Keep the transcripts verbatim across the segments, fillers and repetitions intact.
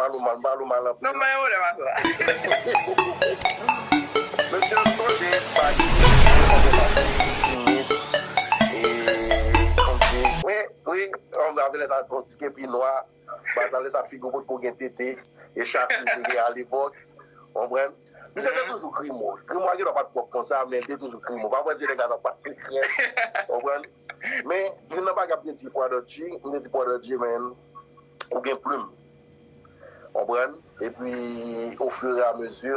pale w mal, m pale w mal anpil. Non, mwen yon lè pa sa. Mesye, m sonje bagay. Wi, wi, yon bagay lè sa yon ti ke pi nwa. Bagay sa lè sa figi w potko gen tete. E chasi te gen alepòk. Konprann? Misye te toujou grimo. Grimo a gen dwa pa t pwòp konsa, men l te toujou grimo. Pa mwen di nèg la nan pase krèm. Konprann? Men, youn nan bagay m te di Pwadòdji, m te di Pwadòdji, men, ou gen plim. Konprann? Epi, ofiramezu,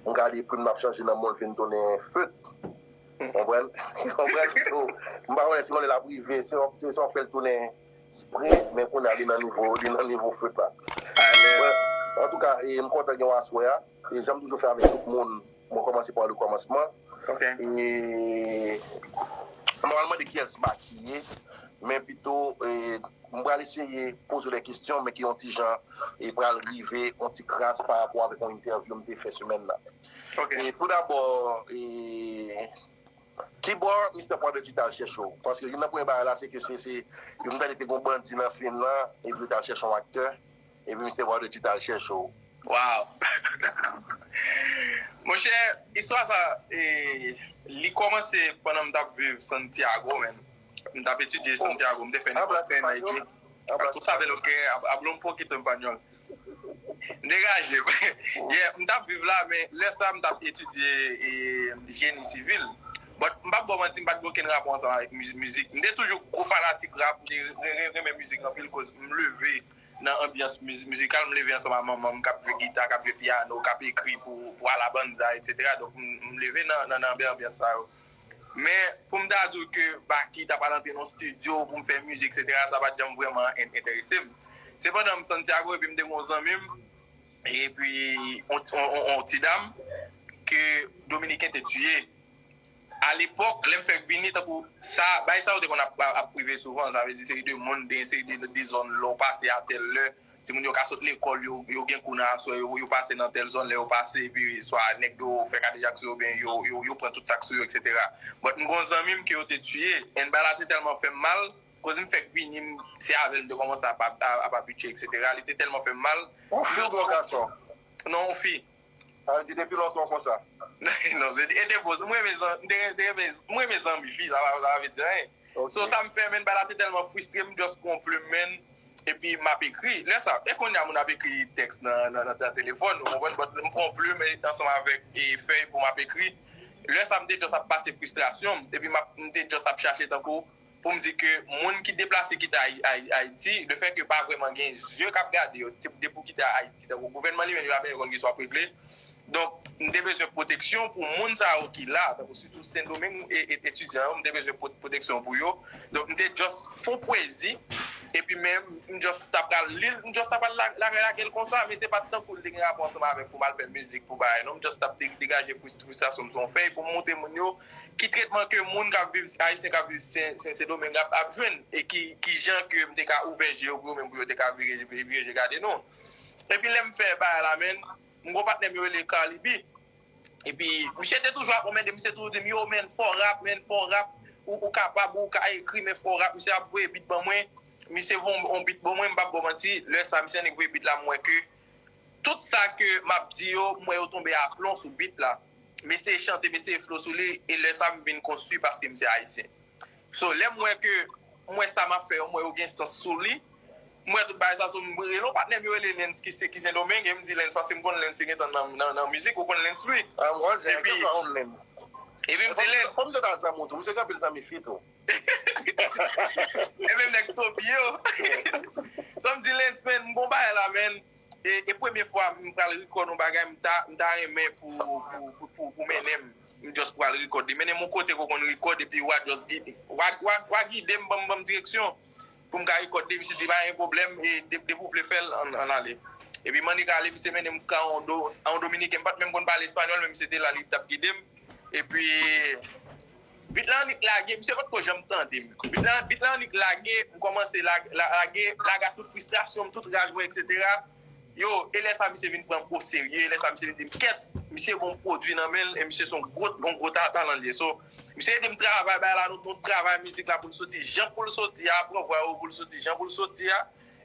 m gade plim nan ap chanje nan men l vin tounen fewt. Konprann? Konprann? So, m pa konnen si yon lè l ap rive, si w ap, si w ap fè l tounen spre, men kounye a li nan nivo, li nan nivo fewt la. Antouka, e, m kontan gen w aswè a. E jan m toujou fè avèk tout moun, mwen kòmanse pa le kòmansman. E m pa pral mande kiyès Baky ye, men pito, e, m pral eseye poze w de kesyon, men ki yon ti jan, e pral rive yon ti kras pa rapò avèk yon entèvyou m te fè semèn nan. E tou dabò, e, kibò Mistè Pwadòdji t al chèche w? Paske youn nan premye bagay la, se ke se, se, yo m tande te gen yon bandi nan fim nan, epi yo t al chèche yon aktè, epi Mistè Pwadòdji t al chèche w. Wow! Monchè, istwa sa, e, li kòmanse pandan m t ap viv Santiago, men. M t ap etidye Santiago, m te fè yon pòt nan Ayiti. Tú sabes lo que, hablo un poquito español. M degaje. Yeah, m t ap viv la, men lè sa m t ap etidye e, jeni sivil. But m p ap ba w manti, m pa t gen okenn rapò ansanm avèk miz- mizik. M te toujou gwo fanatik rap, m te re- re- renmen mizik anpil koz m leve nan anbyans miz- mizikal, m leve ansanm ak manman m k ap jwe gita, k ap jwe pyano, k ap ekri pou, pou Alabanza, etsetera. Donk, m, m leve nan, nan, nan anbyans sa yo. Men, pou m ta di w ke Baky ta pral antre nan yon estidyo pou m fè mizik, etsetera, sa pa t janm vrèman en- enterese m. Sepandan, m Santiago, epi m te gen yon zanmi m, epi yon, yon, yon, yon ti dam ke Dominiken te tiye. Alepòk, lè m fèk vini, tankou sa, bagay sa yo te konn ap, ap, ap rive souvan, sa vle di seri de moun, de, seri de, de zòn, lè w pase a tèl lè, timoun yo ka sot lekòl, yo, yo gen kou nan aswè, yo, yo pase nan tèl zòn, lè yo pase, epi swa nèg yo fè kadejak sou yo, oubyen yo, yo, yo pran tout sa k sou yo, etsetera. But m gen yon zanmi m ke yo te tiye, and bagay la te tèlman fè m mal, koz m fèk vini, m, se avè l m te kòmanse ap, ap, ap abitye, etsetera. Li te tèlman fè m mal. Yon fi oubyen yon gason? Non, yon fi. Sa vle di depi lontan w konsa? Non, se e te boz. Mwen renmen zan- m te renmen, te renmen, mwen renmen zanmi fi, sa pa, sa pa vle di anyen. So, sa m fè, men, bagay la te tèlman fristre m, just pran yon plim, men, epi m ap ekri. Lè sa, e kounye a moun ap ekri tèks nan, nan, nan, nan telefòn, ou konprann, but m pran yon plim e, ansanm avèk e fèy pou m ap ekri. Lè sa, m te just ap pase fristrasyon m, epi m ap, m te just ap chache tankou pou m di ke moun ki deplase kite Ay- Ay- Ayiti, lefètke pa vrèman gen zye k ap gade yo, te- depi w kite Ayiti, tankou gouvènman li menm, li pa menm konn ki swa privilej. Donk, m te bezwen pwoteksyon pou moun sa yo ki la, tankou sitou Sendomeng, e- e- etidyan yo, m te bezwen pwo- pwoteksyon pou yo. Donk, m te just fè yon pwezi, epi men, m just ta pral li l, m just ta pral la- la- lage l konsa, men se pa t tankou l te gen rapò ansanm avè m pou m al fè mizik, pou bagay, non, m just t ap de- degaje fris- fristrasyon m sou yon fèy pou m montre moun yo ki tretman ke moun k ap viv, Ayisyen k ap viv Sen- Sen- Sendomeng ap, ap jwenn, e ki, ki jan ke m te ka ouvè je yo pou yo menm, pou yo te ka vire, vire je gade nou. Epi lè m fè bagay la, men, m gon patnè m yo rele Carly B. Epi, misye te toujou ap anmède m, misye toujou di m, yo, men, fò w rap, men, fò w rap, ou, ou kapab, ou ka ekri, men fò w rap, misye ap voye beat ban mwen, misye voye yon beat ban mwen, m p ap ba w manti, lè sa, misye annik voye beat la, m wè ke tout sa ke m ap di yo, m wè yo tonbe aplon sou beat la. M eseye chante, m eseye flow sou li, e lè sa m vin konstwi paske m se Ayisyen. So, lè m wè ke, m wè sa m ap fè yo, m wè yo gen sans sou li, m wè tout bagay sa, so, m rele yon patnè m yo rele Lens ki se, ki Sendomeng, e m di Lens, paske m konn Lens se gentan nan, nan, nan mizik, ou konn Lens, wi. Epi, epi m di Lens. Fò misye ta zanmi w tou, misye gen anpil zanmi fi tou. E menm nèg topi yo. So, m di Lens, men, m gon bagay la, men, e, e premye fwa m pral record yon bagay, m ta, m ta renmen pou, pou, pou, pou, pou mennen m. M just pral record li. Mennen m yon kote ke w konn record, epi w a just gide. W a, w a, w a gide m, ban m, ban m direksyon. Pou m ka record li, misye di, pa gen pwoblèm, e de- depi w vle fè l, ann, ann ale. Epi m annik ale, misye mennen m ka yon do- a yon Dominiken, m pa t menm konn pale espanyòl, men misye te la, li t ap gide m. Epi, beat la annik lage, misye potko janm tande m. Beat la, beat la annik lage, m kòmanse la- la- lage, lage tout fristrasyon m, tout raj mwen, etsetera. Yo, e lè sa misye vin pran m oserye, e lè sa misye vin di m, kèt, misye gon pwodui nan men l, e misye se yon gwo, yon gwo ta- talan li ye. So, misye ede m travay bagay la, nou, nou travay mizik la pou l soti jan pou l soti a, pran vwa yo pou l soti jan pou l soti a.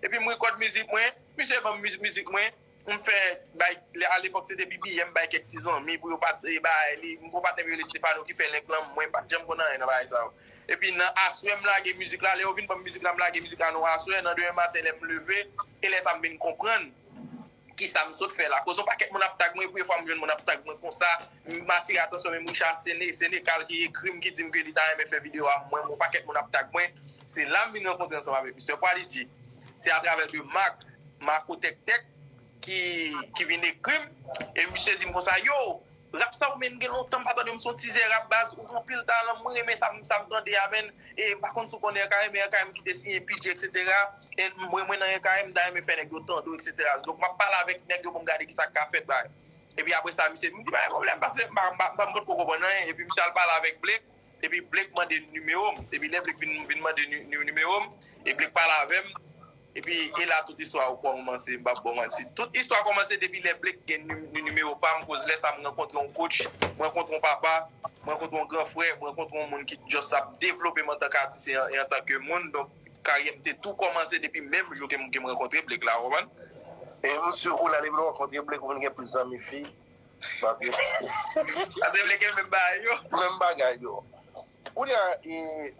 Epi m record mizik mwen, misye ban m mizik, mizik mwen, m fè bay, lè, alepòk se te B B M, m bay kèk ti zanmi pou yo pa, e, bay li, m gon patnè m rele Stefano ki fè lenklanm, mwen m pa t janm konn anyen nan bagay sa yo. Epi nan aswè m lage mizik la, lè yo vin ban m mizik la, m lage mizik la nan aswè, nan demen maten lè m leve, e lè sa m vin konprann kisa m sot fè la. Koz yon pakèt moun ap tag mwen, premye fwa m jwenn moun ap tag mwen konsa, m atire atansyon menm Richard Sene, Senekal ki ekri m, ki di m ke li ta renmen fè videyo a mwen, yon pakèt moun ap tag mwen. Se la m vin rankontre ansanm avèk Mister Prodigy. Se atravè de Mark, Marco Tèk Tèk, ki, ki vin ekri m, e misye di m konsa, yo, rap sa ou menm gen lontan m pa tande w, m se yon tizè rap baz, ou gen anpil talan, mwen renmen sa, sa m tande a menm, e m pa konn si w konnen R K M, R K M ki te siyen P J, et cetera. E mwen, mwen nan R K M, m ta renmen fè nèg yo tande w, et cetera. Donk, m ap pale avèk nèg yo pou m gade kisa k ka fèt, bay. Epi apre sa, misye di m, pa gen pwoblèm, paske m pa, m pa, m pa, m potko konprann anyen. Epi misye al pale avèk Blake, epi Blake mande nimewo m. Epi lè Blake vin, vin mande ni-, ni-, nimewo m, e Blake pale avè m. Epi e la tout istwa a kòmanse, m p ap ba w manti. Tout istwa a kòmanse depi lè Blake gen ni-, ni-, nimewo pa m, koz lè sa a m rankontre yon coach, m rankontre yon papa, m rankontre yon gran frè, m rankontre yon moun ki just ap devlope m antanke atis e, e antanke moun. Donk, karyè m te tou kòmanse depi menm jou ke m, ke m rankontre Blake la, w konprann? E m si kounye a depi lè w rankontre Blake, ou vin gen plis zanmi fi. Paske Paske Blake gen menm bagay yo. Menm bagay yo. Kounye a, e,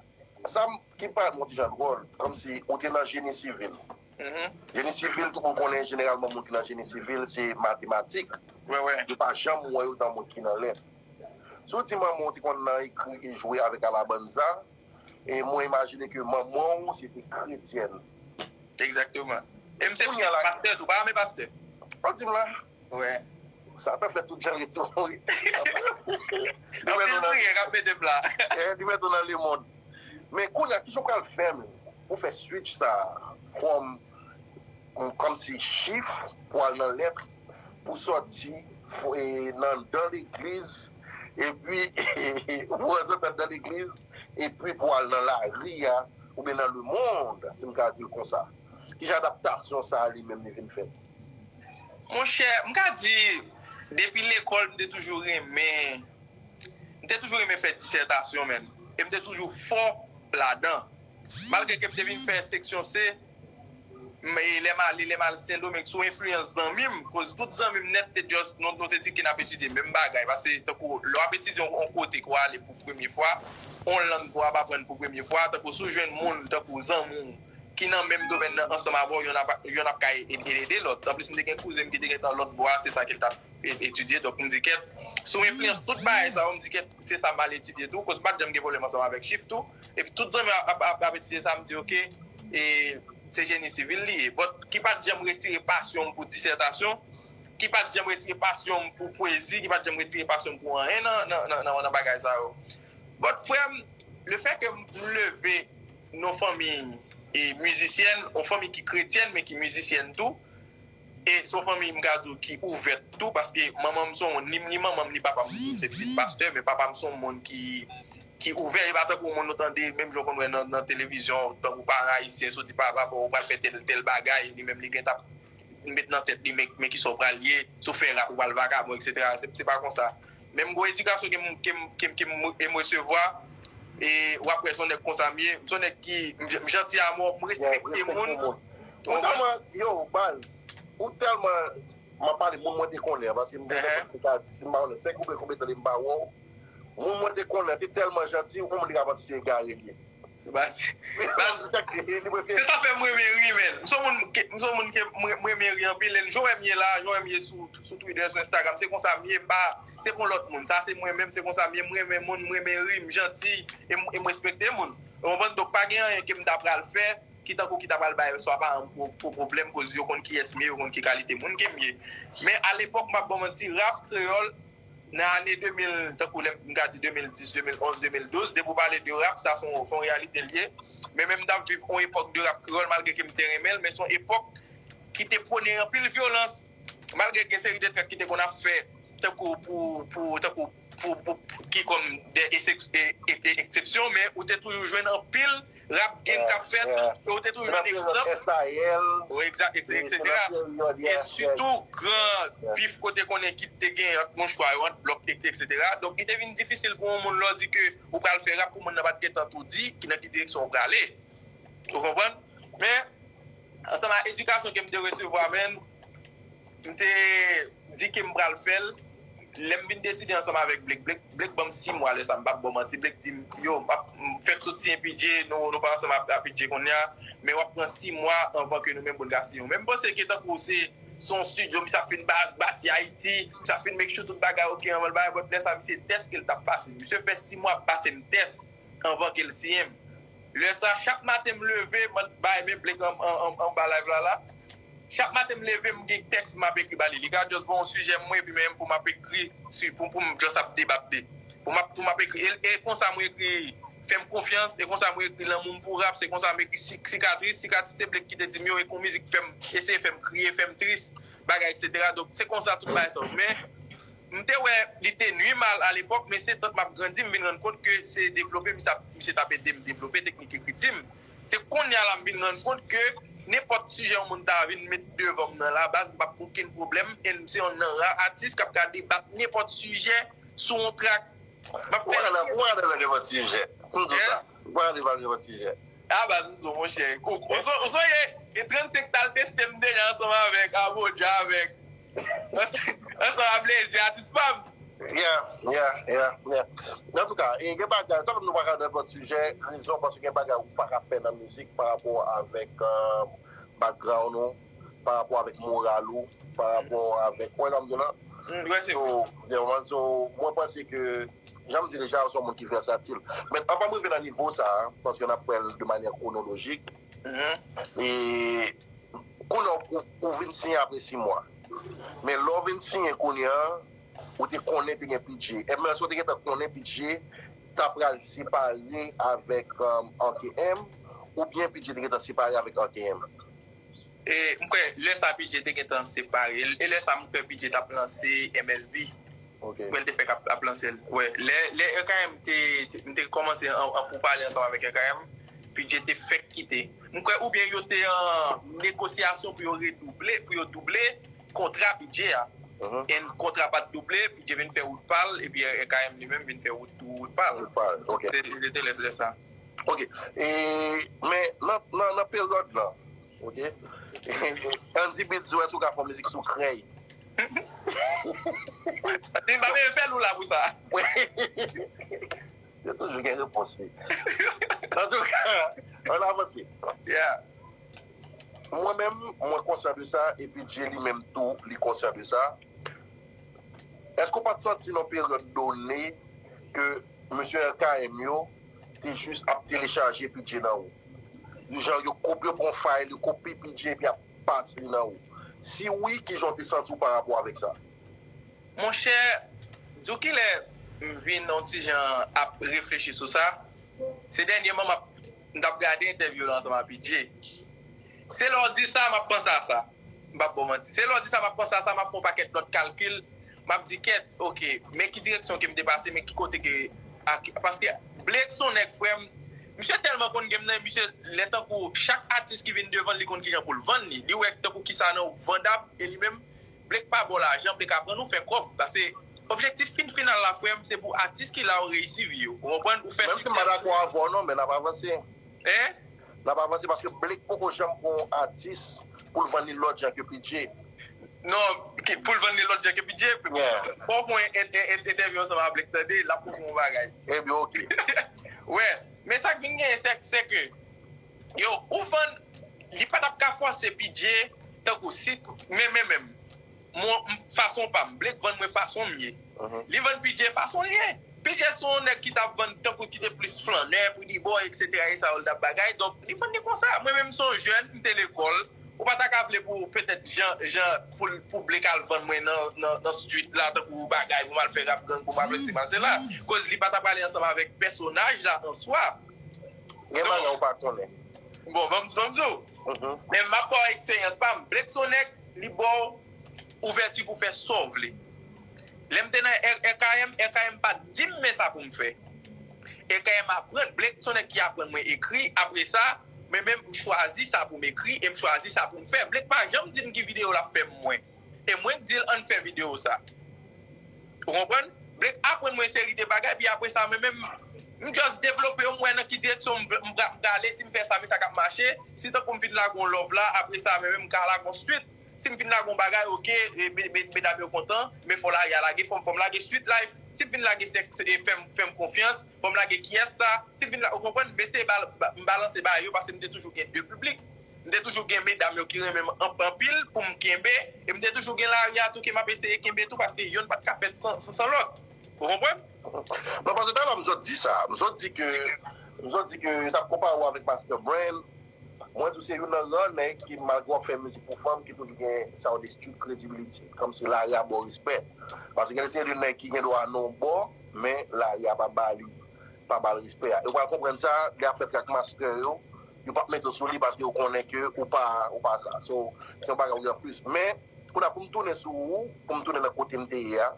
sa m, ki parèt m yon ti jan dwòl, kòmsi ou te nan jeni sivil. Mhm. Jeni sivil, tout moun konnen jeneralman moun ki nan jeni sivil, se matematik. Wè, wè. Yo pa janm wè yo tan moun ki nan lèt. Si w di manman w te konn nan ekri e jwe avèk Alabanza, e mwen imajine ke manman w se te kretyèn. Egzakteman. E m se pastè tou, pa renmen pastè. Ou di m la? Wè. Satan fè tout jan rete wi. Anpil priyè k ap mete m la. Eh, li mete w nan lemonn. Men kounye a, kijan w pral fè menm pou fè switch sa a, from, kòmsi chif pou al nan lèt, pou sòti, fo-, e, nan, dan legliz, epi pou rantre nan dan legliz, epi pou al nan lari a, oubyen nan lemonn, si m ka di l konsa. Kijan adaptasyon sa a li menm li vin fèt? Monchè, m ka di, depi lekòl, m te toujou renmen, m te toujou renmen fè disètasyon, menm. E m te toujou fò ladan. Malgre ke m te vin fè seksyon C, m, e lè m ale, lè m al Sendomeng, sou enfliyans zanmi m, koz tout zanmi m nèt te just, nou, nou te di ke n ap etidye menm bagay. Paske, tankou, lè w ap etidye yon, yon kote ke w ale pou premye fwa, yon lang ke w ap aprann pou premye fwa, tankou si w jwenn moun, tankou zanmi w, ki nan menm domèn nan ansanm avè w, yonn ap, yonn ap ka ede, ede lòt. Anplis, m te gen kouzen m ki te gentan lòt bò a, se sa ke l t ap e-, etidye. Donk, m di, kèt, sou enfliyans tout bagay sa yo, m di, kèt, se sa m al etidye tou, koz m pa t janm gen pwoblèm ansanm avèk chif tou. Epi tout zanmi ap, ap, ap, ap etidye sa, m di, oke, e, se jeni sivil li ye. But, ki pa t janm retire pasyon m pou disètasyon, ki pa t janm retire pasyon m pou pwezi, ki pa t janm retire pasyon m pou anyen nan, nan, nan, nan, nan bagay sa yo. But, frè m, lefètke m leve nan yon fanmi, e, mizisyèn, yon fanmi ki kretyèn, men ki mizisyèn tou, e se yon fanmi, m ka di w, ki ouvèt tou, paske manman m se yon, ni, ni manman m, ni papa m, se pitit pastè, men papa m se yon moun ki, ki ouvè, e pa tankou moun nou tande, menm jan w konn wè nan, nan televizyon, tankou paran ayisyen, si w di papa w pral fè tèl, tèl bagay, li menm li gentan met nan tèt li, men, men kisa w pral ye, si w fè rap, ou pral vakabon, et cetera. Se, se pa konsa. Men m gon edikasyon ke m, ke m, ke m, ke m, ke m resevwa, e w ap wè se yon nèg konsa m ye, m se yon nèg ki, m, m janti a mò, m respekte moun. Ou tèlman, yo, baz, ou tèlman, m ap pale moun mwen te konnen, paske m te, si m pa konnen senk oubyen konbyen tan m pa wè w, moun mwen te konnen te tèlman janti, yon moun li ka panse se egare l ye. Baz, baz, se sa fè m renmen ri, men. M se yon moun ke, m se yon moun ke m, m renmen ri anpil. E jan w wè m ye la, jan w wè m ye sou, sou Twitter, sou Instagram, se konsa m ye. M pa, se pa yon lòt moun. Sa se mwen menm, se konsa m ye. M renmen moun, m renmen ri, m janti, e m, e m respekte moun. Ou konprann? Donk, pa gen anyen ke m ta pral fè ki tankou ki ta pral bay swa paran m pou, pou pwoblèm, koz yo konn kiyès m ye, yo konn ki kalite moun ke m ye. Men, alepòk, m ap ba w manti, rap kreyòl, nan ane de mil, tankou lè m ka di de mil dis, de mil onz, de mil douz, depi w pale de rap, sa se yon, se yon reyalite l ye. Men, men m t ap viv yon epòk de rap kreyòl, malgre ke m te renmen l, men se yon epòk ki te pwone anpil vyolans, malgre gen seri de trèt ki te konn ap fè, tankou pou, pou, tankou pou, pou, pou, ki kòm de eksep-, e, e, e, eksepsyon, men ou te toujou jwenn anpil rap game k ap fèt, e ou te toujou jwenn egzanp. Wi, egzak, et cetera. E sitou gran bif kote konnen ki te gen ant mouchwa yo, ant blòk, et cetera. Donk, li te vin difisil pou yon moun lè w di ke ou pral fè rap pou moun nan pa t gentan tou di ki nan ki direksyon ou prale. Ou konprann? Men, Ansanm ak edikasyon ke m te resevwa, menn, m te di ke m pral fè l. Lè m vin deside ansanm avèk Blake, Blake, Blake ban m sis mwa lè sa, m p ap ba w manti. Blake di m, yo, m ap, m fèk sot siyen P J, nou, nou pa ansanm ak, ak P J kounye a, men w ap pran sis mwa anvan ke nou menm pou n ka siyen w. Men m panse ke tankou se, se yon estidyo, misye ap fin ba-, bati Ayiti, misye ap fin make sure tout bagay oke anvan l bagay, but lè sa, misye tès ke l t ap pase. Misye fè sis mwa ap pase m tès anvan ke l siyen m. Lè sa, chak maten m leve, m bay men Blake an, an, an, anba live la, la. Chak maten m leve, m gen tèks m ap ekri ba li. Li ka just ba yon sijè mwen, epi menm pou m ap ekri, si, pou, pou m just ap debat de. Pou m ap, pou m ap ekri. E, e konsa mwen ekri Fè m konfyans, e konsa mwen ekri Lanmou m pou rap, se konsa m ekri Sik-, Sikatris, Sikatris se Blake ki te di m yo, e kon mizik fè m, eseye fè m kriye, fè m tris, bagay, etsetera. Donk, se konsa tout bagay sa yo. Men, m te wè li te nwi m al alepòk, men se tan m ap grandi, m vin rann kont ke se devlope, misye, misye t ap ede m devlope teknik ekriti m. Se kounye a la m vin rann kont ke nenpòt sijè yon moun ta vin met devan m nan la, baz, m p ap gen okenn pwoblèm, e m se yonn nan ra atis k ap ka debat nenpòt sijè sou yon track. M ap fè. Ou pral nan, ou pral nan nenpòt sijè. M di w sa. Ou pral nan nenpòt sijè. A baz, m di w, monchè. Ou, ou, son- ou sonje, e trannsenk t al teste m deja ansanm avèk Abodja, avèk, ansanm ak Blaze, atis pa m. Yeah, yeah, yeah, yeah. Antouka, e gen bagay, sa fè m nou pa ka nan nenpòt sijè, rezon, paske gen bagay ou pa ka fè nan mizik pa rapò avèk, euh, background ou, pa rapò avèk moral ou, pa rapò avèk, ou wè sa m di w la? Mm, wè, se vre. So, de moman, so, mwen panse ke, jan m di deja, ou se yon moun ki vèsatil. Men anvan m rive nan nivo sa a, paske n ap pran l de manyè kwonolojik, e kounye a ou, ou vin siyen apre sis mwa. Men lè w vin siyen kounye a, ou te konnen te gen P J. E men èske w te gentan konnen P J ta pral separe avèk, um, R K M, oubyen P J te gentan separe avèk R K M? E m kwè lè sa P J te gentan separe. E lè sa m kwè P J t ap lanse M S B. Ok. M kwè l te fèk ap, ap lanse l. Wè, lè, lè R K M te, te, m te kòmanse an, an poupale ansanm avèk R K M, P J te fèk kite. M kwè oubyen yo te an negosyasyon pou yo redouble, pou yo double kontra P J a. Mhm. E kontra pa t double, P J vin fè wout pa l, epi R K M li menm vin fè wout, wout pa l. Wout pa l, ok. Se, se te lè, lè sa. Ok. E, men nan, nan, nan peryòd lan, ok? Andy Beats di w èske w ka fè yon mizik sou krèy? Andy, m pa bezwen fè l, ou la pou sa. Yo toujou gen repons li. Antouka, ann avanse. Yeah. Mwen menm, mwen konsyan de sa, epi Jay li menm tou, li konsyan de sa. Èske w pa t santi nan peryòd done ke mesye R K M yo te jis ap telechaje P J nan ou? Jan yo koupe, yo pran file, yo koupe P J epi ap pase li nan ou. Si wi, kijan w te santi w pa rapò avèk sa? Monchè, di w kilè m vin yon ti jan ap reflechi sou sa. Se dènyèman m ap, m t ap gade entèvyou la ansanm ak P J. Se lè w di sa, m ap panse a sa. M p ap ba w manti. Se lè w di sa, m ap panse a sa, m ap fè yon pakèt lòt kalkil. M ap di, kèt, oke, men ki direksyon ke m te pase, men ki kote ke, ak, paske Blake se yon nèg, frè m, misye tèlman konn game nan, misye, lè tankou chak atis ki vin devan l, li konn kijan pou l vann li. Li wè tankou kisa nan ou vandab, e li menm, Blake pa ba w lajan, Blake aprann ou fè kòb. Paske objektif fin final la, frè m, se pou atis ki la yo reyisi vi yo. Ou konprann? Ou fè siksè. Menm si m pa dakò avè w non, men n ap avanse. Hein? N ap avanse paske Blake poko janm pran yon atis pou l vann li lòt jan ke P J. Non, ki, pou l vann li lòt jan ke P J, yeah, fò w pran en, en, en, entèvyou ansanm avèk Blake, tande, l ap montre w yon bagay. Ebyen, oke. Wè, men sa k vin genyen, se, se ke, yo, ou vann, li pa t ap ka fòse P J, tankou si, men, men, men, mwen, m, fason pa m, Blake vann mwen fason m ye. Mhm. Li vann P J fason l ye. P J se yon nèg ki t ap vann tankou ki te plis flannè, pretty boy, etsetera, e sa yo l t ap bagay. Donk, li vann li konsa. Mwen menm, se yon jèn, m te lekòl. Ou pa ta ka vle pou, petèt, jan, jan, pou, pou Blake al vann mwen nan, nan, nan street la, tankou bagay, pou m al fè rap gang, pou m al fè se mal, se la. Koz li pa ta prale ansanm avèk pèsonaj la an swa. Gen bagay ou pa konnen. Bon, ban m, ban m di w. Mhm. Men m ap ba w eksperyans pa m. Blake se yon nèg, li ba w ouvèti pou fè sa w vle. Lè m te nan R K M, R K M pa t di m men sa pou m fè. R K M aprann, Blake se yon nèg ki aprann mwen ekri. Apre sa, mwen menm, m chwazi sa pou m ekri e m chwazi sa pou m fè. Blake pa janm di m ki videyo l ap fè mwen. E mwen k di l, ann fè videyo sa. Ou konprann? Blake aprann mwen seri de bagay, pi apre sa, mwen menm, M just devlope yo, m wè nan ki direksyon m, m, m prale, si m fè sa, men sa k ap mache. Si tankou m fin lage yon love la, apre sa, men, men m ka lage yon suite. Si m fin lage yon bagay, oke, e, me- me- medam yo kontan, men fò lari a lage, fò m, fò m lage suite live. Si m fin lage sèks, e, fè m, fè m konfyans, fò m lage kiyès sa. Si m fin la, ou konprann, m eseye bal- ba- m balanse bagay yo, paske m te toujou gen de piblik. M te toujou gen medam yo ki renmen m anp- anpil pou m kenbe, e m te toujou gen lari a tou ke m ap eseye kenbe tou, paske yonn pa t ka fèt san, san, san lòt. Ou konprann? Non, paske talè m sot di sa. M sot di ke m sot di ke yo t ap konpare w avèk Master Brain. Mwen di w se youn nan ran nèg ki, malgre w ap fè mizik pou fanm, ki toujou gen sa yo de street credibility. Kòmsi lari a ba w respè. Paske gen de seri de nèg ki gen dwa nan yon bò, men lari a pa ba li, pa ba l respè a. E w pral konprann sa, lè y ap fè track Master yo, yo p ap mete w sou li paske yo konnen ke ou pa, ou pa sa. So, se yon bagay ou gen anplis. Men, kounye a pou m tounen sou ou, pou m tounen nan kote m te ye a,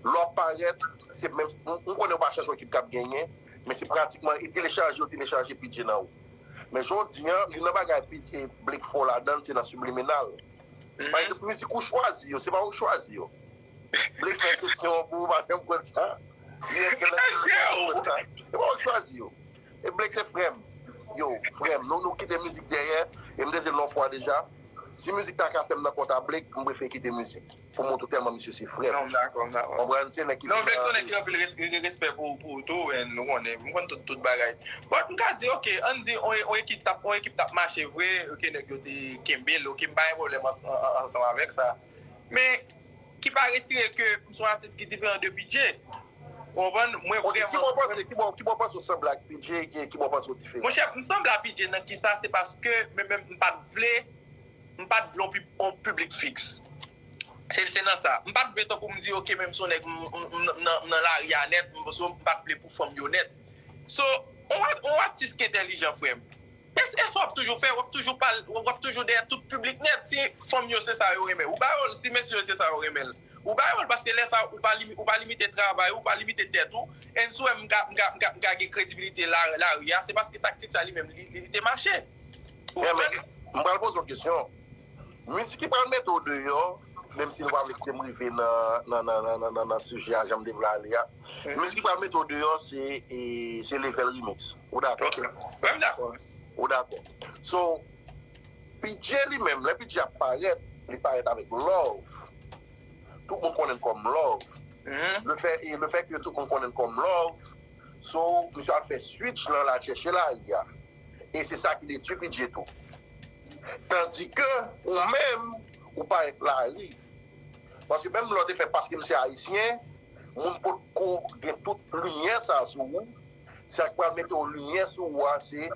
lè w ap parèt, se menm, m, m konnen w pa chèche yon ekip k ap genyen, men se pratikman, e telechaje yo telechaje P J nan ou. Men jodi a, youn nan bagay P J Blake fò ladan l, se nan subliminal. Pa egzanp, mizik ou chwazi yo, se pa ou k chwazi yo. Blake fè seksyon an pou ou, pa janm konn sa. Li enke nan mizik ou, pa janm konn sa. Se pa ou k chwazi yo. E Blake se frè m. Yo, frè m, nou, nou kite mizik dèyè, e m te di l yon fwa deja, si mizik ta ka fè m nan kont a Blake, m prefere kite mizik. Pou montre w tèlman misye se frè m. Non, m dakò, m dakò. Konprann, se nèg ki Non, Blake se yon nèg ki gen anpil res- respè pou, pou ou tou, and nou konnen, m konn tout, tout bagay. But m ka di, oke, ann di, on, on ekip t ap, on ekip t ap mache vre, oke, nèg yo te kenbe l, oke, m pa gen pwoblèm ans- an- an- ansanm avèk sa. Men, ki pa retire ke m se yon atis ki diferan de P J. Ou konprann? Mwen Ok, ki vrèman bò w panse, ki bò, ki bò w panse w sanble ak P J, ki, ki bò w panse w diferan? Monchè, m sanble a P J nan kisa? Se paske men menm m pa t vle, m pa t vle yon pib- yon piblik fiks. Se se nan sa. M pa t vle tankou m di, oke, men m se yon nèg, m m- m- m nan m nan lari a nèt, m so m pa t vle pou fanm yo nèt. So, on, on atis ki entèlijan, frè m. E e sa w ap toujou fè, w ap toujou pale, w ap toujou dèyè tout piblik nèt. Si fanm yo se sa yo renmen, ou ba yo l, si mesye yo se sa yo renmen l, ou ba yo l, paske lè sa ou pa limi- ou pa limite travay ou, ou pa limite tèt ou, and si w wè m ka m ka m ka m ka gen kredibilite la lari a, se paske taktik sa li menm li li te mache. Ou Yeah, konprann? Men m pral poze yon kesyon. Mizik ki pral mete w deyò, menm si nou pa vle kite m rive nan nan nan nan nan nan nan sijè a, jan m te vle ale a. Mizik ki pral mete w deyò, se e, se Level Remix. Ou dakò? Ok. Mwen m dakò. Ou dakò? So, P J li menm, lè P J ap parèt, li parèt avèk love. Tout moun konnen l kòm love. Mhm. Le fè, e le fè ke tout moun konnen l kòm love, so, misye al fè switch lan, l al chèche lari a. E se sa ki detwi P J tou. Tandike ou menm, ou parèt lari. Paske menm lè w te fè paske m se ayisyen, moun potko gen tout limyè sa sou ou. Sa k pral mete yon limyè sou ou a, se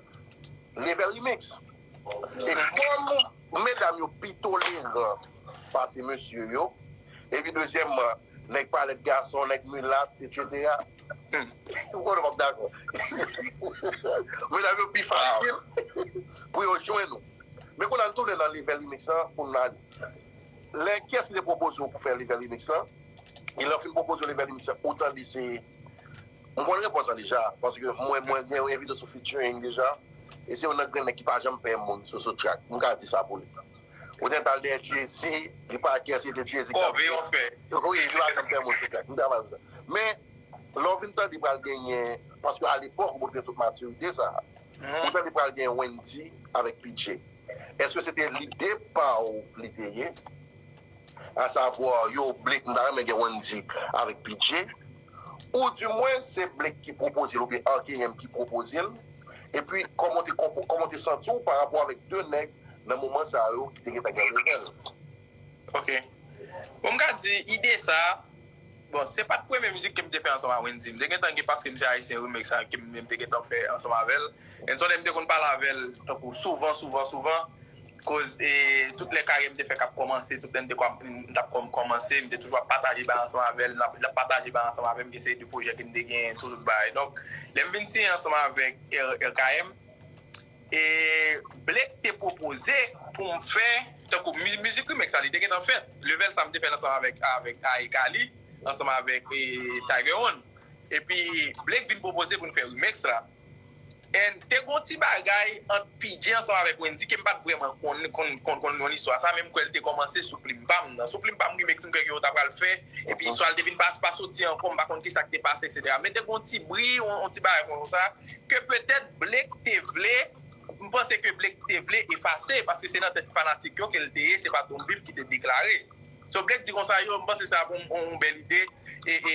Level Remix. E kòm medam yo pi toleran pase mesye yo, epi dezyèmman, nèg palèt gason, nèg milat, etsetera. Ou konnen w ap dakò. Medam yo pi fasil pou yo jwenn ou. Men kounye a, n tounen nan Level Remix lan pou n ale. Lè kiyès ki te pwopoze w pou fè Level Remix lan? E lè w fin pwopoze w Level Remix lan, ou tande se. M konn repons lan deja, paske mwen, mwen gen yon envite sou featuring deja. E se youn nan grenn nèg ki pa janm pè moun sou, sou track. M ka di sa pou li. Ou te t al dèyè Jay-Z, li pa kè se te Jay-Z k t ap Kòbe yon fè. Wi, li pa janm pè moun sou track. M travay pou sa. Men, lè w vin tande pral genyen, paske alepòk, ou te gen tout matirite sa. Ou tande pral genyen Wendy avèk P J. Èske se te lide pa w li te ye? Asavwa, yo, Blake, m ta renmen gen Wendy avèk P J. Ou dimwen, se Blake ki pwopoze l, oubyen R K M ki pwopoze l. Epi, kòman w te, kòman w te santi w pa rapò avèk de nèg nan moman sa yo ki te gentan gen level? Ok. Bon, m ka di, ide sa, bon, se pa t premye mizik ke m te fè ansanm ak Wendy. M te gentan gen Paske M Se Ayisyen remix sa ke m, m te gentan fè ansanm avè l. And so, m te konn pale avè l tankou souvan, souvan, souvan. Koz e, tout lè karyè m te fè k ap kòmanse, tout lè m te kòm- m t ap kòm- kòmanse, m te toujou ap pataje bagay ansanm avè l, l ap l ap pataje bagay ansanm avè m, gen seri de pwojè ke m te genyen, tout, tout bagay. Donk, lè m vin siyen ansanm avèk R- R K M, e Blake te pwopoze pou m fè, tankou mi- mizik remix sa, li te gentan fèt. Level sa m te fè l ansanm avèk, avèk Aye Kali, ansanm avèk e, Tiger One. Epi Blake vin pwopoze pou n fè remix la. And te gon ti bagay ant P J ansanm avèk Wendy ke m pa t vrèman konn konn konn konn konn istwa sa, men m kwè l te kòmanse sou plim pa m nan. Sou plim pa m, remix m kwè ke yo ta pral fè, epi istwa l te vin pa pa soti ankò, m pa konn kisa k te pase, etsetera. Men te gon ti bri, yon, yon ti bagay konsa, ke petèt Blake te vle, m panse ke Blake te vle efase, paske se nan tèt fanatik yo ke l te ye, se pa t yon bif ki te deklare. So Blake di konsa, yo, m panse sa pou yon bèl ide, e, e,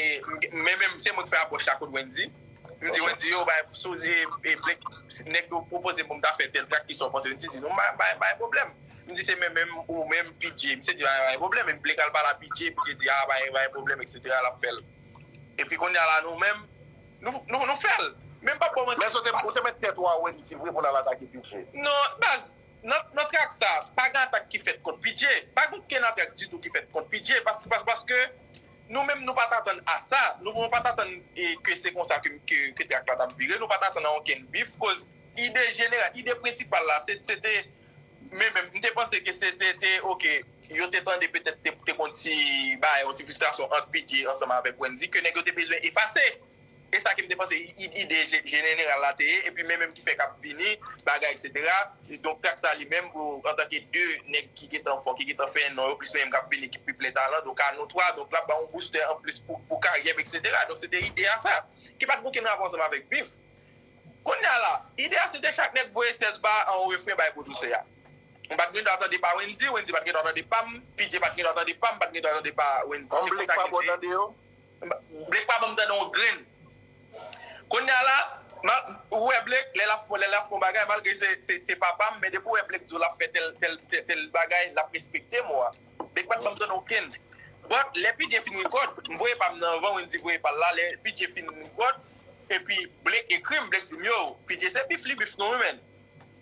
men menm se mwen ki fè apwòch la kot Wendy. M di Wendy, yo, bay, sou, e, e, Blake, nèg yo pwopoze m pou m ta fè tèl trak, kisa w panse? Wendy di, non, bay, bay, bay pwoblèm. M di, se menm, menm, ou menm P J. Misye di, bay, bay pwoblèm. Epi Blake al pale a P J, P J di, a, bay, bay pwoblèm, etsetera, l ap fè l. Epi kounye a la, nou menm, nou, nou, nou fè l. Men m p ap ba w manti. Men so te, ou te met tèt ou a Wendy vre pou l al atake P J? Non, baz, nan, nan trak sa, pa gen atak ki fèt kont P J. Pa gen okenn atak ditou ki fèt kont P J. Pas, pas, paske nou menm, nou pa t atann a sa. Nou, nou pa t atann, e, ke se konsa ke, ke, ke trak la t ap vire. Nou pa t atann a okenn bif. Koz ide jeneral, ide prensipal la, se, se te, men menm, m te panse ke se te, te, oke, yo te tande petèt te, te gon ti bagay, yon ti fristrasyon ant P J ansanm avèk Wendy, ke nèg yo te bezwen efase. E sa ke m te panse i- i- ide je- jeneral la te ye, epi men menm ki fè k ap vini, bagay, etsetera. Donk, trak sa li menm, pou, antanke de nèg ki gentan fò, ki gentan fè non yo, plis menm k ap vini, ki pi plen talan, donk, a nou twa, donk, l ap ba yon booster anplis pou, pou karyè m, etsetera. Donk, se te ide a sa, ki pa t gen okenn rapò ansanm avèk bif. Kounye a la, ide a, se te chak nèg voye sèz ba an yon refren bay pwodisè a. M pa t gen dwa tande pa Wendy, Wendy pa t gen dwa tande pa m, P J pa t gen dwa tande pa m, pa t gen dwa tande pa Wendy. An Blake pa bon tande yo? Blake pa ban m tande yon grenn. Kounye a la, ou wè Blake, lè l ap, lè l ap fè yon bagay, malgre se, se, se papa m, men depi w wè Blake di w l ap fè tèl, tèl, tèl, tèl bagay, l ap respekte mo a. Blake pa t ban m tande okenn. But, lè P J fin rekòd, m voye pa m nan anvan, Wendy voye pa l la, lè P J fin rekòd, epi Blake ekri m, Blake di m, yo, P J se bif li bif nou wi, menn.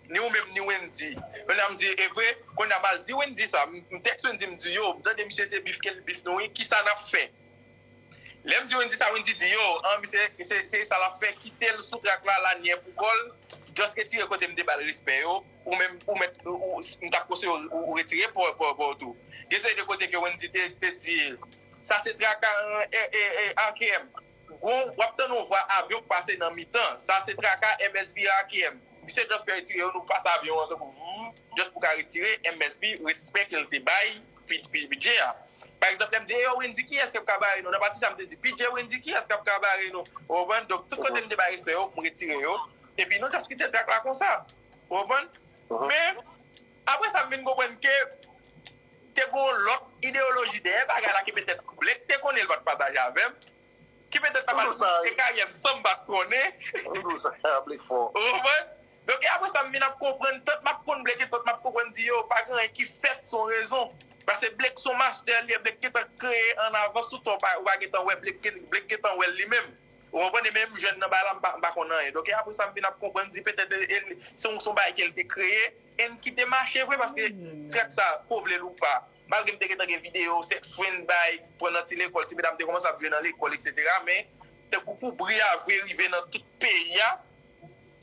Ni ou menm, ni Wendy. Kounye a m di, e vre, kounye a m al di Wendy sa, m tèks Wendy, m di, yo, m tande misye se bif ke l bif nou wi, kisa n ap fè? Lè m di Wendy sa, Wendy di, yo, an, misye, se, se sa l ap fè, kite l sou trak la, lanyè pou kò l, just retire kote m te ba l respè yo, ou menm, ou mèt, ou, m t ap konseye w, ou retire pa w tou. Gen seri de kote ke Wendy te, te di, sa se traka, e, e, e, R K M. Gon, w ap tande yon vwa avyon k pase nan mitan. Sa se traka M S B R K M. Misye just fè retire yo, nou pase avyon an tankou vou, just pou ka retire M S B, respè ke l te bay P J a. Pa egzanp, lè m di, e yo, Wendy, kiyès k ap ka bare nou? Nan pati sa, m te di, P J, Wendy, kiyès k ap ka bare nou? Ou konprann? Donk, tout kote m te bay respè yo, m retire yo. Epi nou just kite trak la konsa. Ou konprann? Men, apre sa, m vin konprann ke te gon lòt ideyoloji dèyè bagay la ke petèt Blake te konnen l pa t pataje avè m. Ki petèt ta pral bouche karyè m san m pa t konnen. Ou di sa, Blake fò. Ou konprann? Donk, e apre sa, m vin ap konprann, tant m ap konn Blake, tant m ap konprann di yo, pa gen anyen ki fèt, se yon rezon. Paske Blake se yon mastè, li, Blake gentan kreye an avans, tout sa, ou pa, ou pa gentan wè, Blake, Blake gentan wè l li menm. Ou konprann? E menm jèn nan bagay la, m pa, m pa konn anyen. Donk, e apre sa, m vin ap konprann, di petèt, e, e, se yon, se yon bagay ke l te kreye, and ki te mache vre, paske trak sa, ko vle l ou pa, malgre m te gentan gen videyo, sex friend, bay, pran nan ti lekòl, ti medam te kòmanse ap jwe nan lekòl, etsetera. Men, tankou pou bri a vre rive nan tout peyi a,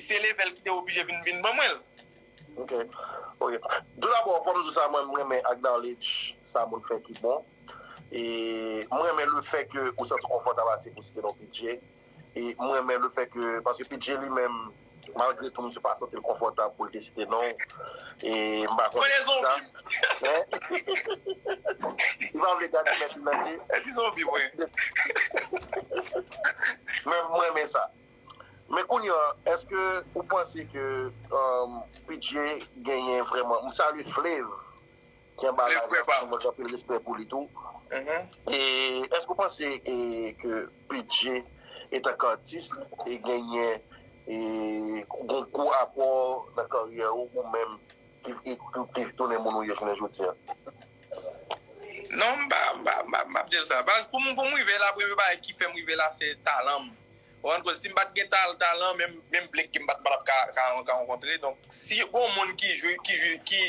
se Level ki te oblije vin, vin ban mwen l. Ok. Ok. Tou dabò, fò m di sa, mwen, m renmen acknowledge sa moun fè ki bon. E m renmen le fè ke ou santi w konfòtab ase pou site non P J. E m renmen le fè ke, paske P J li menm, malgre tou, misye pa santi l konfòtab pou l te site non. E m pa konn kisa. Li pa vle gade mèt li nan je. Men m renmen sa. Men kounye a, èske ou panse ke, um, P J genyen vrèman, m salye Flav ki anba live la, mwen gen anpil respè pou li tou. E èske ou panse, e, ke P J, etanke atis, e genyen, e, gon gwo apò nan karyè ou, ou menm ki, ki, ki tounen moun ou ye jounen jodi a? Non, m pa, m pa, m pa, m ap di l sa. Baz, pou m, pou m rive la, premye bagay ki fè m rive la, se talan m. Ou konprann, koz si m pa t gen tal-, talan, menm, menm Blake ke m pa t, pa t ap ka, ka, ka rankontre. Donk, si gon moun ki jwe, ki jwe, ki,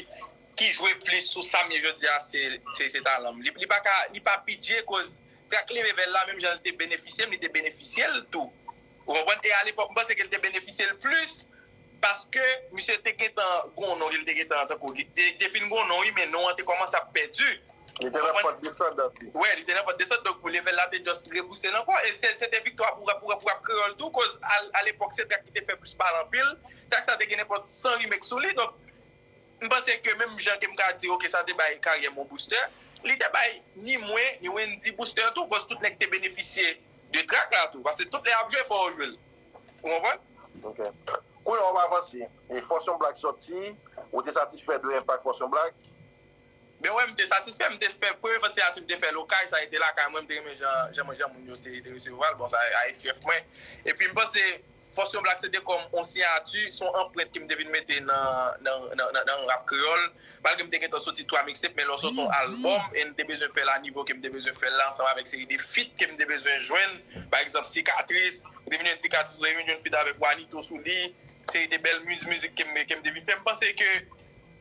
ki jwe plis sou sa m ye jodi a, se, se, se talan m. Li, li pa ka, li pa P J, koz trak Level la, menm jan l te benefisye m, li te benefisye l tou. Ou konprann? E alepòk, m panse ke l te benefisye l plis, paske misye te gentan gon non, li te gentan tankou, li te, te fin gon non, wi, men non an te kòmanse ap pèdi. Li te nan pant desandan li. Wè, li te nan pant desandan, donk pou level la te just rebouse l ankò. E se, se te viktwa pou, pou, pou rap kreyòl tou, koz a, a lepòk se trak ki te fè plis pale anpil. Trak sa te gen nenpòt san remake sou li, donk m panse ke menm jan ke m ka di, ok, sa te bay karyè m yon booster, li te bay ni mwen, ni Wendy booster tou, koz tout nèg te benefisye de trak la tou, paske tout lè y ap jwe, fò yo jwe l. Ou konprann? Ok. Kounye a w ap avanse. E Force Yon Black sòti, ou te satisfè de enpak Force Yon Black? Ben wè, m te satisfè, m te fè, premye vant siyati m te fè lokal, sa rete lakay mwen, m te renmen jan, jan, jan moun yo te, te resevwa l, bon, sa a e fyèf mwen. Epi m panse Force Yon Black se te kòm on siyati, se on anprent ke m te vin mete nan, nan, nan, nan, nan rap kreyòl. Malgre m te gentan soti twa mixtape, men lè w soti on albòm, e m te bezwen fè l a nivo ke m te bezwen fè l la, ansanm avèk seri de feat ke m te bezwen jwenn, pa egzanp, Sikatris, m te vin jwenn Sikatris, m te vin jwenn feat avèk Wanito sou li, seri de bèl miz-, mizik ke m, ke m te vin fè. M panse ke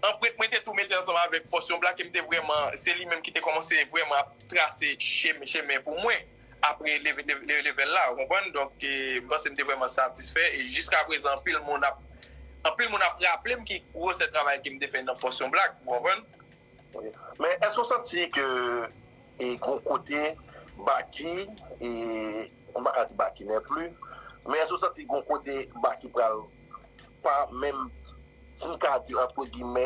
anprent mwen te tou mete ansanm avèk Force Yon Black, e m te vrèman, se li menm ki te kòmanse vrèman ap trase chemen, chemen pou mwen apre leve-, leve-, leve-, level la, ou konprann? Donk, e, m panse m te vrèman satisfè, e jiska prezan, anpil moun ap, anpil moun ap raple m ki gwosè travay ke m te fè nan Force Yon Black, ou konprann? Ok. Men èske w santi ke, e, gon kote Baky, e, m pa ka di Baky non pli, men èske w santi gon kote Baky pral pa menm, si m ka di, antre gimè,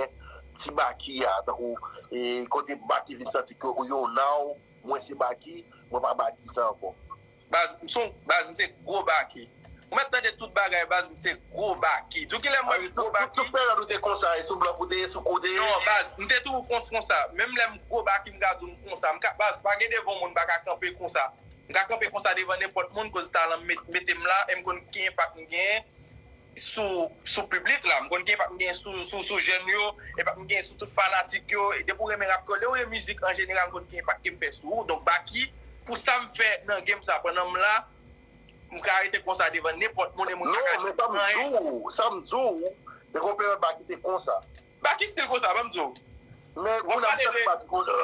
ti Baky a, tankou, e, kote Baky vin santi ke, yo, now, mwen se Baky, mwen pa Baky sa ankò. Baz, m se on, baz, m se gwo Baky. Ou mèt tande tout bagay, baz, m se gwo Baky. Di w kilè m wè m gwo Baky? Tout peryòd ou te konsa, e sou blòk ou te ye, sou kou ou te ye? Non, baz, m te toujou kons-, konsa. Menm lè m gwo Baky, m ka di w m konsa. M ka, baz, pa gen devan moun m pa ka kanpe konsa. M ka kanpe konsa devan nenpòt moun, koz talan m met-, mete m la, e m konn ki enpak m genyen sou, sou piblik la. M konn ki enpak m genyen sou, sou, sou jèn yo, enpak m genyen sou tout fanatik yo. E depi w renmen rap kreyòl, lè w renmen mizik an jeneral, m konn ki enpak ke m fè sou ou. Donk, Baky, pou sa m fè nan game sa pandan m la, m ka rete konsa devan nenpòt moun e moun pa ka di m anyen. Non, men sa m di w, sa m di w, te gon peryòd Baky te konsa. Baky still konsa, ban m di w. Men kounye a m santi Baky konsa.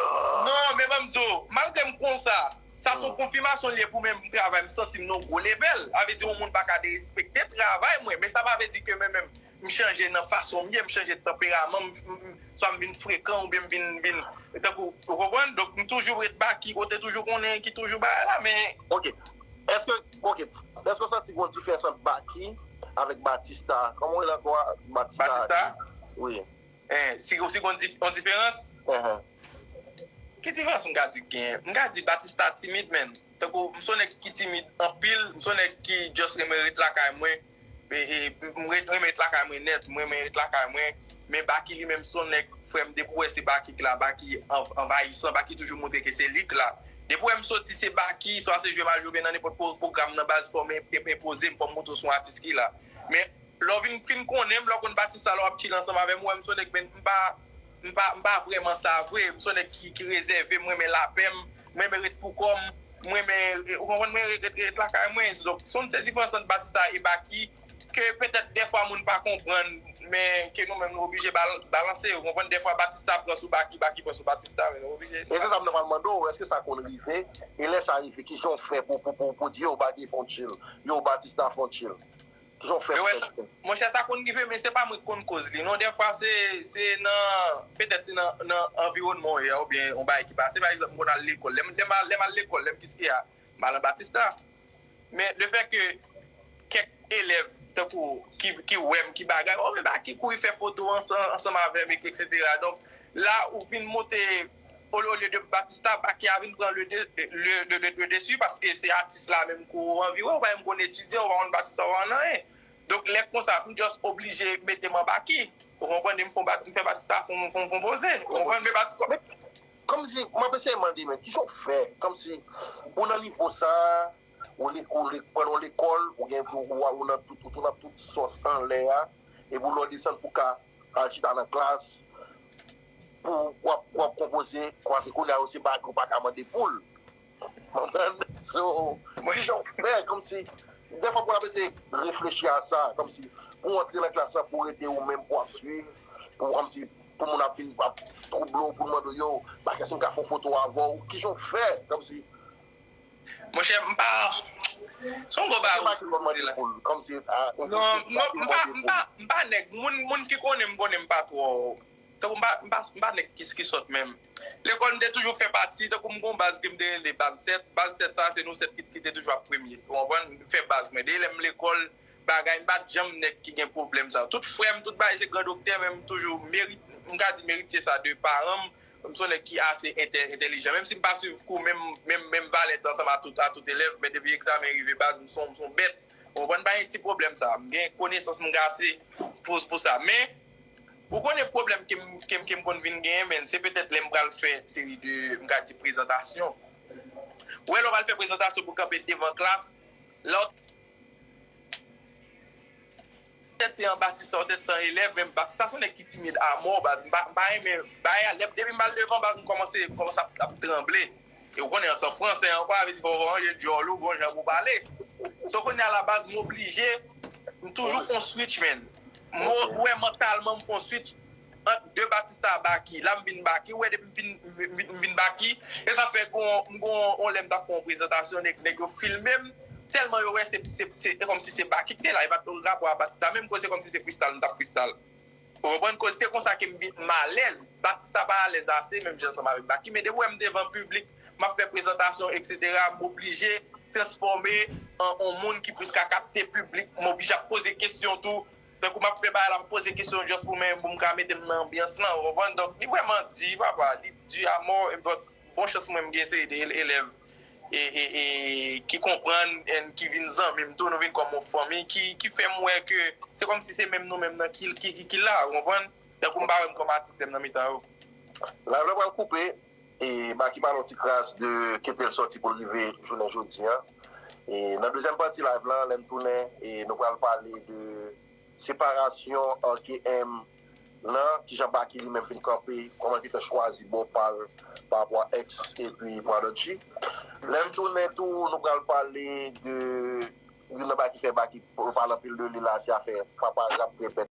Non, men ban m di w, malgre m konsa, sa se yon konfimasyon li ye pou mwen, m travay, m santi m nan yon gwo level. Sa vle di yon moun pa ka derespekte travay mwen, men sa pa vle di ke mwen menm, m chanje nan fason m ye, m chanje tanperaman m, m, m, swa m vin frekan oubyen m vin, vin, tankou, ou konprann? Donk, m toujou ret Baky, ou te toujou konnen ki toujou bagay la, men. Ok. Èske, ok, èske w santi gen yon diferans ant Baky avèk Batista? Kòman w rele ankò a? Batista? Batista? Wi. Eh, si, si gen yon dif-, yon diferans? Ki diferans m ka di k genyen? M ka di Batista timid, menn. Tankou, m se yon nèg ki timid anpil, m se yon nèg ki just renmen ret lakay mwen. E, e, m ret, renmen ret lakay mwen nèt, m renmen ret lakay mwen. Men Baky li menm se yon nèg, frè m, depi w wè se Baky k la, Baky an-, anvayisan, Baky toujou montre ke se li k la. Depi w wè m soti, se Baky, swa se jwe m al jwe oubyen nan nenpòt pwo-, pwogram nan baz, fò m en-, en-, enpoze m, fò m montre w se yon atis ki la. Men lè w vin fin konnen m, lè w konn Batista, lè w ap chile ansanm avè m, ou wè m se yon nèg, men m pa, m pa, m pa vrèman sa vre. M se yon nèg ki, ki rezève, m renmen lapè m, m renmen ret pou kò m, m renmen, ou konprann, mwen ret, ret, ret lakay mwen. Donk, se yon sèl diferans ant Batista e Baky, ke petèt dèfwa moun pa konprann, men ke nou menm nou oblije bal-, balanse, ou konprann, dèfwa Batista pran sou Baky, Baky pran sou Batista, men nou oblije. E se sa m t ap mande w, èske sa konn rive? E lè sa rive, kijan w fè pou, pou, pou, pou di, yo, Baky fè on chill, yo, Batista fè on chill? Kijan w fè pou fè chill? Monchè, sa konn rive, men se pa mwen k konn koz li, non. Dèfwa, se, se nan, petèt se nan, nan anviwònman w ye a, oubyen yon bagay ki pase. Pa egzanp, m konn al lekòl. Lè m, lè m al, lè m al lekòl, lè m Kiskeya, m al nan Batista. Men lefètke kèk elèv, tankou, ki, ki wè m, ki bagay, o, men Baky kouri fè foto ansanm, ansanm avè m, etsetera. Donk, la, ou vin monte, o, olye de Batista, Baky a vin pran le de-, le, le, le, le dessus, paske se atis la menm ke w anvi wè, ou pa menm konn etidye, ou pa konn Batista, ou pa konn anyen. Donk, lè konsa, m just oblije mete m an Baky. Ou konprann? E m fè Bat-, m fè Batista fè yon, fè yon, fè yon poze. Ou konprann? Men Bat-, men, kòmsi, m ap eseye mande, men, kijan w fè? Kòmsi, ou nan nivo sa, ou le-, ou le-, pandan w lekòl, ou gen, ou, ou, ou nan tout, ou nan tout sòs anlè a, epi lè w desann pou ka al chita nan klas, pou w ap, w ap konpoze, paske kounye a yo se bagay ou pa ka mande pou l. Konprann? So, kijan w fè, kòmsi, dèfwa pou w ap eseye reflechi a sa, kòmsi, pou w antre nan klas la, pou w rete ou menm, pou w ap swiv, pou, kòmsi, pou moun ap vin, ap twouble w, pou l mande w, yo, Baky, èske m ka fè yon foto avè w? Kijan w fè, kòmsi? Monchè, m pa, se yon gwo bagay ou di la. Kòmsi, ah, non, non, m pa, m pa, m pa nèg, moun, moun ki konnen m, konnen m pa twò, tankou m pa, m pa, m pa nèg ki, ki sòt menm. Lekòl m te toujou fè pati, tankou m gon baz ke m te rele baz sèt. Baz sèt sa, se nou sèt ki, ki te toujou ap premye. Ou konprann? M fè baz mwen. Depi lè m lekòl, bagay, m pa t janm nèg ki gen pwoblèm sa. Tout frè m, tout bagay, se gran doktè, men m toujou merit, m ka di meritye sa de paran m. M se yon nèg ki ase entè-, entèlijan. Menm si m pa swiv kou menm, menm, menm valè ansanm a tout, a tout elèv, men depi egzamen rive baz, m se yon, m se yon bèt. Ou konprann? Pa gen ti pwoblèm sa. M gen konesans, m gase pou, pou sa. Men, ou konnen pwoblèm ke m, ke m, ke m konn vin genyen, men se petèt lè m pral fè seri de, m ka di, prezantasyon. Ou wè, lè w pral fè prezantasyon pou kanpe devan klas, lè w tèt te an Batista, ou tèt te an elèv, men Batista se yon nèg ki timid amò, baz. M pa, m pa renmen bagay la. Lè, depi m pral devan, baz, m kòmanse, m kòmanse ap, ap tranble. E ou konnen, an san fransè ankò, sa vle di fò, fò w ranje djòl ou, bon jan pou pale. So, kounye a la, baz, m oblije, m toujou fè yon switch, man. M wè mantalman m fè yon switch ant de Batista a Baky. La, m vin Baky. Ou wè, depi m vin, m vin, m vin Baky, e sa fè gon, m gon, on lè m t ap fè yon prezantasyon, nèg, nèg yo filme m, tèlman yo wè se, se, se, se kòmsi se Baky ki te la, e pa t rapò a Batista menm, koze kòmsi se freestyle, m t ap freestyle. Ou konprann? Koz se konsa ke m vin, m alèz. Batista pa alèz ase, menm jan ansanm avèk Baky, men depi w wè m devan piblik, m ap fè prezantasyon, etsetera, m oblije transfòme an, an moun ki plis ka kapte piblik, m oblije ap poze kesyon tou. Tankou m ap fè bagay la, m poze kesyon just pou mwen, pou m ka mete m nan anbyans lan, ou konprann? Donk, li vrèman di, papa, li di amò, e bon, bon chans mwen m gen seri de elèv e, e, e, ki konprann and ki vin zanmi m tou, nou vin kòm yon fanmi, ki, ki fè m wè ke se kòmsi se menm nou menm nan ki, ki, ki, ki la, ou konprann? Tankou m pa wè m kòm atis m nan mitan yo. Live la pral koupe, e Baky pale yon ti kras de kote l sòti pou l rive jounen jodi a. E nan dezyèm pati live la, lè m tounen, e nou pral pale de separasyon R K M nan, kijan Baky li menm vin kanpe, kòman li te fè chwazi bò pa l pa rapò a X epi Prodigy. Lè m tounen tou, nou pral pale de youn nan bagay ki fè Baky pale anpil de li la, se afè papa rap repèt.